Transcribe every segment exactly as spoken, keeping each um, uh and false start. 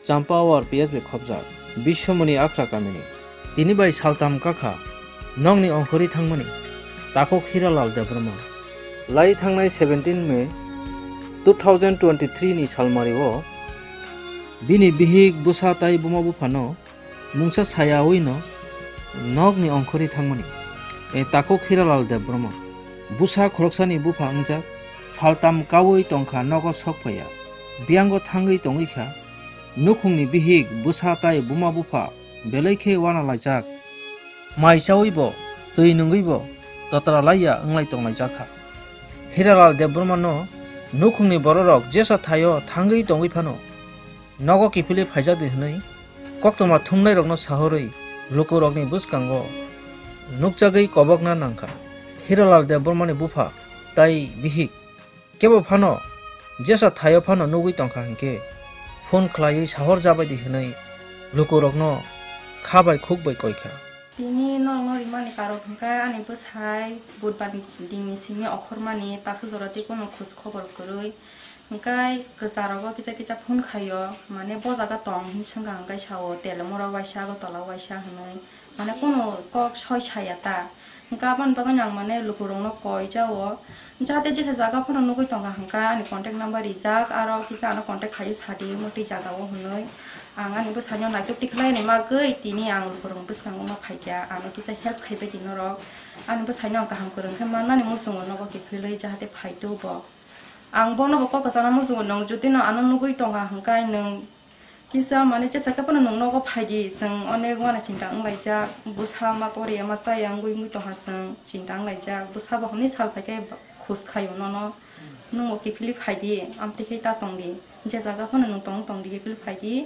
Champawar P S bai khopjak, Biswamoni Akhra kamini. Tini bai saltam kakha, nokni ongkhorwi thangmani, takhuk Hiralal Debbarma. Lai thangnai seventeen May two thousand twenty-three ni salmari o, bini bihik bwsa tai buma buphano mungsa sayawi no nokni ongkhorwi thangmani. E takhuk Hiralal Debbarma, bwsa khoroksani bupha wngjak, saltam kawi tongkha nogo sok phaiya, biyango thangwi tongwi kha, nukhungni bihik bwsa tai buma bupha belai khe wana laijak. Mai chawi bo, twi nungwi bo, totra laiya wnglai tonglaijak kha. Hiralal Debbarma no nukhungni bororok jesa thaio thangwi tongwi phano, nogo kiphilwi phaijak di hwnwi koktwma thumnairokno sahorwi lukurokni bwskango nukjagwi kobokna nangkha. Hiralal Debbarmani bupha tai bihik kebo phano jesa thaio phano nugwi tongkha hinkhe phone khlaiwi sahor jabai di hwnwi lukurokno kha bai khuk bai koikha. Tini norokno rimani karon hwnkhe ani bwsai budbar ni dinni simi okhormani taksa jora tei kunu khoj khobor kwrwi. Hwnkhe kwcharogo kisa kisa phone khaio, mane bo jaga tong hinwi swngkha hwnkhe sao Telemura waisa, Agartala waisa hinwi. Mane kunu kok soi saya ta. Hwnkhe aboni bagwi ang mane lukurokno koi jao. Jate jesa jaga phano nugwi tongkha hwnkhe ani contact number rijak, aro kisa ano contact khaiwi sadi motwi jaga o hinwi. Ang ani bwsaino naitokti khlaini bagwi tini ang lukurokni bwskango ma phaikha, ano kisa help khaibai di norok. Ani bwsaino ang kaham kwrwng khe mannani muchungo nogo kiphilwi jahate phaitu bo. Ang bono bo kok kwchangno muchungo, nwng jodi no ano nugwi tongkha hwnkhe nwng kisa mane jesa khe phano nwng nogo phaidi, chwng onek uana chinta wnglaijak, bwsa ma poriya ma chaya wngwi wngwi tongkha chwng chinta wnglaijak, bwsa bo hwnwi sal phaikhe khus khaio nono, nwng bo kiphilwi phaidi, amtwi khe ta tongdi, je jaga phano nwng tong tongdi kiphilwi phaidi,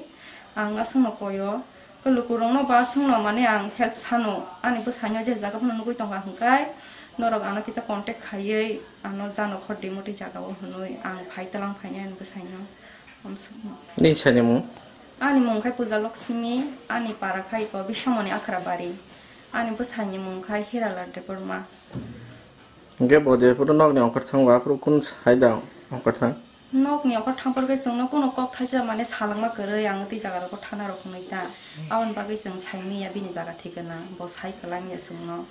ang aswkno koyo. Lukurokno ba aswkno mane ang help sano, ani bwsaino je jaga phano nugwi tongkha hwnkhe norok ano kisa contact khaiwi ano jano khordi motwi jaga o hwnwi ang phai twlang phainai ani bwsaino. Amsukno. Nini bwsaini mung? Ani mung khai Puja Lakshmi, ani para khai ko Biswamoni Akhra Bari. Ani bwsaini mung khai Hiralal Debbarma. Hwnkhe bo jephuru nokni ongkhor thango, aphuru kunu sai da ongkhor thang? Nokni ongkhor thangphuru khe chwngno kunu kok thaisa mane salangma kwrwi, ang tei jaga rogo thana rok hwnwi ta. Aboni bagwi chwng sai manya bini jaga thikana, bo sai kwlangya chwngno.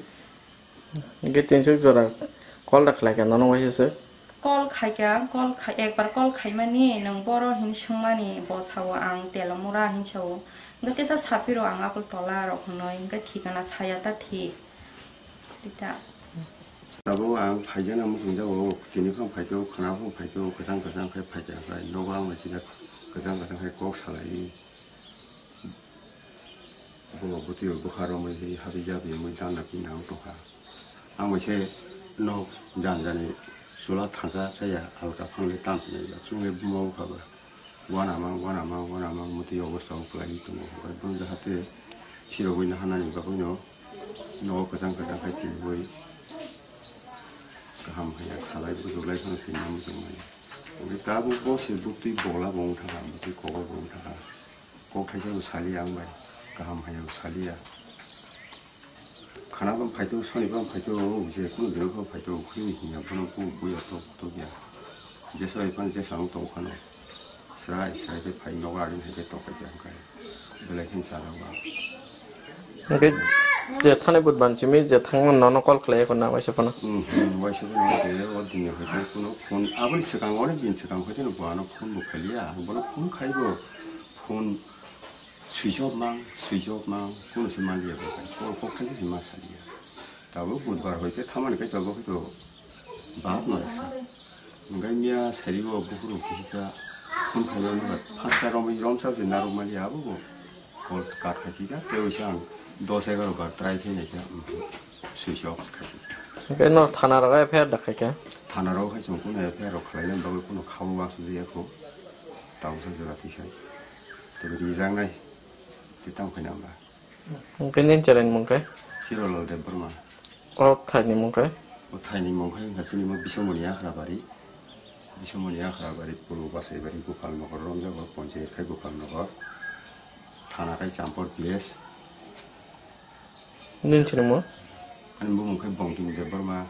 Hwnkhe tinsuk jora call da khlaikha nono waisa se? Call khaikha, call khai, ekbar call khaimani nwng boro hin swngmani, bo sao ang Telemura hin sao. Hwnkhe tesa sapiro ang Agartala rok hwnwi, hwnkhe thikana saya ta thik. Rita. Tabuk ang phaijana muchungjago, tini phano phaito, khwna phano phaito, kwchang kwchang khe phaikha, hwnkhe nogo ang bai kisa kwchang kwchang khe kok salai. Bo bwtwi bwkha romwi habwi jabwi wngwi dana pina wng tongkha. Ang bai se nok jan jani chwla thansa chaya alka phang le tam pina ya chwng le buma wngkha ba. Uanamang, uanamang, uanamang, motwi obostha o kwlaiwi tongo. Obo jahate phirogwi naharnani bagwino nogo kwchang kwchang khai tiniwi kaham haiya salai bujuklai phano tini muchungmani. Hwnkhe tabuk bo se bwtwi bola bo wng thangkha, bwtwi kobor bo wng thangkha. Kok thaisa bo saliya ang bai, kaham haiya bo saliya. Khana bang phaito, soni bang phaito, je kunu dino bang phaito, khini hinya bono ku buya tok tok ya. Jesa bai phan jesa ang tong khano. Srai srai khe phai nogo agin hai khe tok kha khe ang kai. Belai khin sala ba. Hwnkhe je thani budban simi je thangma nono call khlai kho na waisa phano. Hmm, hmm, waisa phano khe o dini hai khe kuno phone aboni swkang onek din swkang khe no bono phone bo khaliya. Bono phone khai bo phone Switch off mang, switch off mang, kuno se manliya bo khai. Kok, kok thaisa se ma saliya. Tabuk budbar hoi khe thamani khe tabuk khe to bap no rasa. Hwnkhe miya sari bo bukhuru kisa phone khaina nungkha. Phasa romwi romsa se narwk maliya abo bo. Call cut khai khe kha, tei oisa ang dos egaroh bar try khe nai kha, switch off khai khe. Hwnkhe no thana rogo F I R da khai kha? Thana rogo khai chwng kuno F I R rok khlai nani bagwi kuno khao uansuk ya kho. Tabuk sa jora twi khai. Tei rijak nai. Tei tamo khaina hwnba? Hwnkhe nini chwraini mung khe? Hirolal Debbarma. O thaini mung khe? O thaini mung khe wngkha chini mo Bisomoni Akhra bari. Bisomoni Akhra bari, Pulu Basaibari, Gopal Nogor romjago, ponchayat khai Gopal Nogor. Thana khai Champor P S. Nini chwraini mung? Ani bumung khe Bongtini Debbarma.